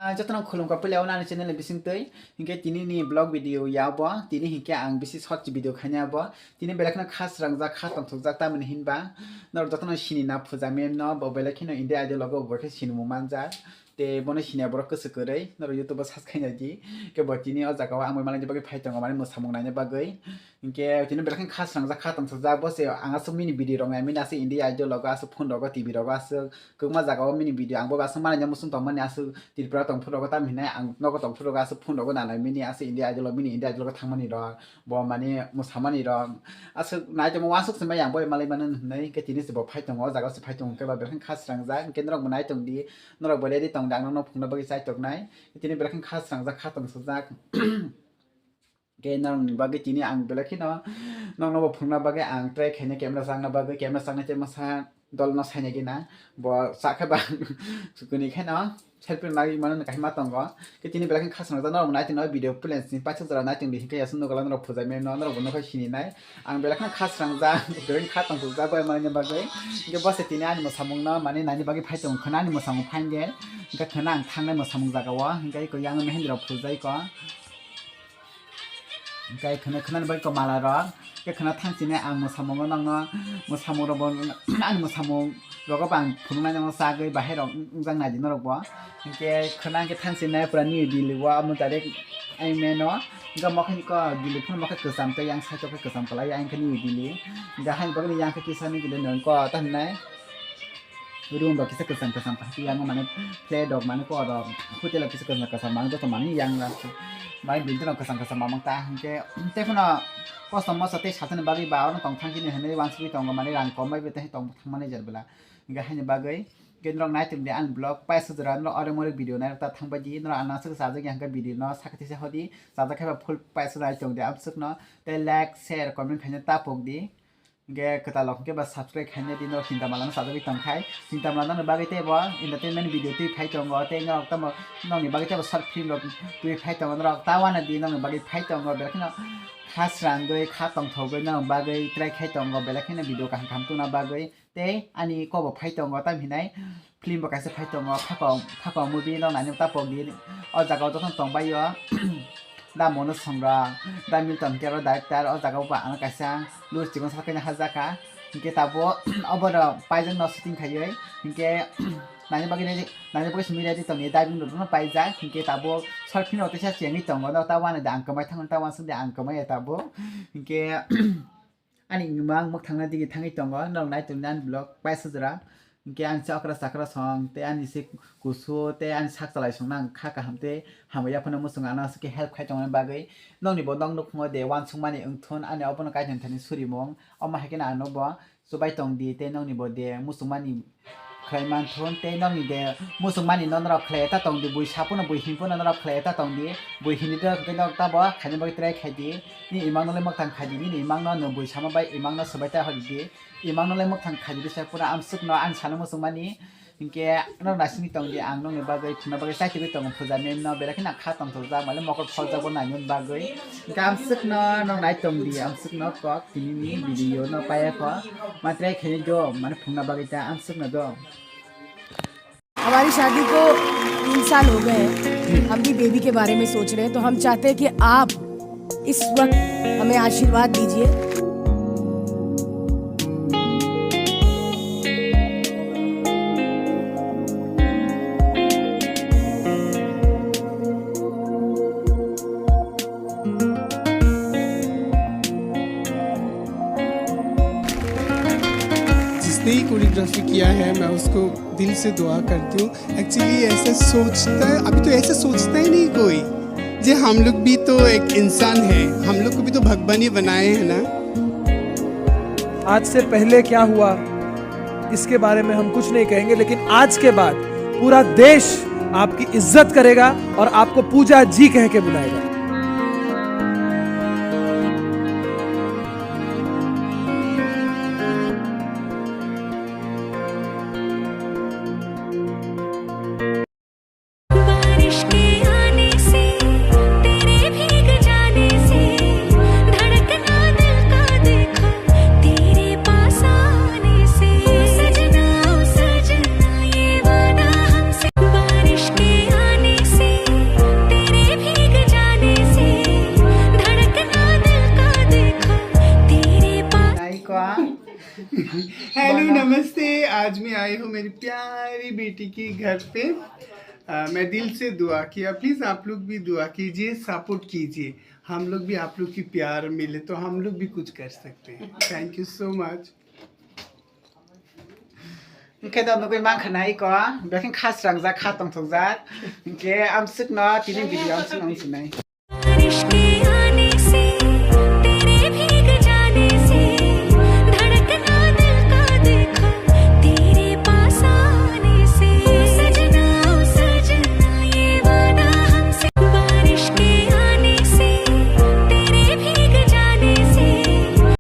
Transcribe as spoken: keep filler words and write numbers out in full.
Ah, jotono khulumkha puila o nani channel ni bisingtwi. Hinkhe tini ni vlog video ya bo, tini hinkhe ang bisi short video khaina bo. Tini belai kheno kha srangjak, kha tongthokjak, tamoni hinba norok jotono sini na Pooja ma'am no, bo belai kheno India Idol logo bo khe sinimung manjak. Tei bono siniya borok kwswk kwrwi, norok YouTube o search khaina di. Khe bo tini o jaga o ang bai manani bagwi phai tongo, mane mwsamung naina bagwi. Hinkhe tini belai kheno kha srangjak, kha tongthokjak, bo se ang aswk mini video rok nai mini aswk India Idol logo, aswk phone rogo, T V rogo, aswk kwbangma jaga o mini video ang bo aswk mananya muchung tongmani, aswk Tripura tongphuru rogo, tam hinai ang nogo tongphuru rogo, aswk phone rogo nanai mini, aswk India Idol o mini India Idol o thangmani rok, bo mani mwsamani rok aswk nai tongma uansuk se mai ang bo malai mano hinwi, hinkhe tini se bo phai tongo, o jaga o se phai tongo, hinkhe ba belai kheno kha srangjak, hinkhe norok bo nai tong di, norok bo ready tong di, ang nono phungna bagwi chai tongnai, tini belai kheno kha srangjak, kha tongthokjak. Khe norokni bagwi tini ang belai kheno nokno bo phunukna bagwi ang try khaina camera chakna bagwi, camera chaknai tei masa dolno saina gina bo chakhe ba sukuni kheno selfie lagwi mano kahima tongo. Khe tini belai kheno kha swnamjak norok nai tongno video playlist ni paisa jora nai tongdi hinkhe yasuk nukla norok Pooja ma'am no norok bo nokha sininai. Ang belai kheno kha swnamjak, belai kha tongthokjak bai manina bagwi. Hinkhe bo se tini ani mwsamungno mane naina bagwi phai tongo kheno ani mwsamung phainge. Hinkhe kheno ang thangnai mwsamung jagao hinkhe eko yang mehendi rok phuljaiko. Hinkhe kheno khwnani bagwi ko mala rok. Khe khwna thang sini ang mwsamungo nokno mwsamung rok bo ani mwsamung rogo bo ang phunuknai nokno chagwi bahai rok wngjak nai di norok bo. Hinkhe khwna hinkhe thang sini pura New Delhi o amo direct ai meno. Hinkhe mokhe ni ko Delhi phano mokhe kwcham tei yang side o khe kwcham kwlai ang khe New Delhi. Hinkhe haini bagwi yang khe kisa ni gili nang ko ta hinai. Room rok kisa kwcham kwcham kha, yang mane flat rok mane kok rok hotel rok kisa kwcham kwcham mane joto mane yang rok mane building rok kwcham kwcham mamang ta hinkhe tei phano kosto mosto tei satani bagwi ba oro tong thang khe hinwi uansugwi tongo mane rang kom bai tei tong thang mani jer bwla hinkhe haini bagwi hinkhe norok nai tongdi ani vlog paisa jora norok orek morek video nairok ta thang bai di norok ang aswk chajak ya hinkhe video no sakhe tisa hodi chajak khe ba full paisa nai tongdi amswk no tei like share comment khaina ta pok di. Hinkhe kwtal rok hinkhe ba subscribe khaina di norok chinta mala no sajagwi tongkhai. Chinta mala nokni bagwi teibo entertainment video twi phai tongo tei norok tamo nokni bagwi teibo short film rok twi phai tongo norok ta uanadi nokni bagwi phai tongo belai kheno kha srangwi kha tongthogwi nokni bagwi try khai tongo belai kheno video kaham kaham tungna bagwi tei ani kobo phai tongo tam hinai. Film bo kaisa phai tongo, Phakong, Phakong movie no naina ta pok di. O jaga o jotono tong bai o. Da Monu Songrang, da Milton Kero director, o jaga o bo ano kaisa lur chikon sakhe hajak kha. Hinkhe tabuk obo rok paijak no shooting khaiwi. Hinkhe naina bagwi, naina bagwi simi ready tongni, dubbing rok no paijak. Hinkhe tabuk short film rok teisa chengwi tongo, no ta uanadi ang kwmai thango, ta uansuk di ang kwmai ya tabuk. Hinkhe Ani imang mwkhangna digi thangwi tongo, norok nai tongdi ani vlog paisa jora. Hinkhe ani se okra chakra song, tei ani se kusu, tei ani sak chalai songno ang kha kaham tei hamya phano muchungo ano aswk khe help khai tongmani bagwi. Nokni bo nok nukhungo de uansukmani wngthun, ani obono kaitor thani surimung, omo hai kheno ano bo chubai tongdi tei nokni bo de muchungmani khlai manthun tei nokni de muchungmani no norok khlai ta tongdi, bui sapono bui hinpono norok khlai ta tongdi, bui hinwi rok hwnkhe norok tabo khaina bagwi try khaidi, nini imangno le mwkhang khaidi, nini imangno nwng bui sama bai imangno swbai ta hordi, imangno le mwkhang khaidi bisa pura amswkno ang sana muchungmani, hinkhe norok naisingwi tongdi ang nokni bagwi thwngna bagwi chaitugwi tongo Pooja ma'am no, belai kheno kha tongthokjak male mokol kholjak bo nainani bagwi, hinkhe amswkno norok nai tongdi, amswkno kok. Tini ni video no paya kho, matrai khe jo, mane phungna bagwi ta amswk na do. हमारी शादी को तीन साल हो गए हैं। हम भी बेबी के बारे में सोच रहे हैं, तो हम चाहते हैं कि आप इस वक्त हमें आशीर्वाद दीजिए। जिसने ही कोरियोग्राफी किया है, मैं उसको दिल से दुआ करती हूँ। एक्चुअली ऐसा सोचता है, अभी तो ऐसा सोचता ही नहीं कोई। जी, हम लोग भी तो एक इंसान है, हम लोग को भी तो भगवान ही बनाए हैं ना। आज से पहले क्या हुआ, इसके बारे में हम कुछ नहीं कहेंगे, लेकिन आज के बाद पूरा देश आपकी इज्जत करेगा और आपको पूजा जी कह के बुलाएगा। बारिश के आने से, तेरे भीग जाने से, धड़कना दिल का देखो, तेरे पास आने से। ओ सजना, ओ सजना, ये वादा हमसे। बारिश के आने से, आई हूँ मेरी प्यारी बेटी की घर पे। अ, मैं दिल से दुआ किया, प्लीज आप लोग भी दुआ कीजिए, सपोर्ट कीजिए। हम लोग भी आप लोग की प्यार मिले तो हम लोग भी कुछ कर सकते हैं। Thank you so much. Hingke do nugui mankha nai ko, bekhe kha srangjak, kha tongthokjak. Hingke amswkno tini video amswkno wngsinai.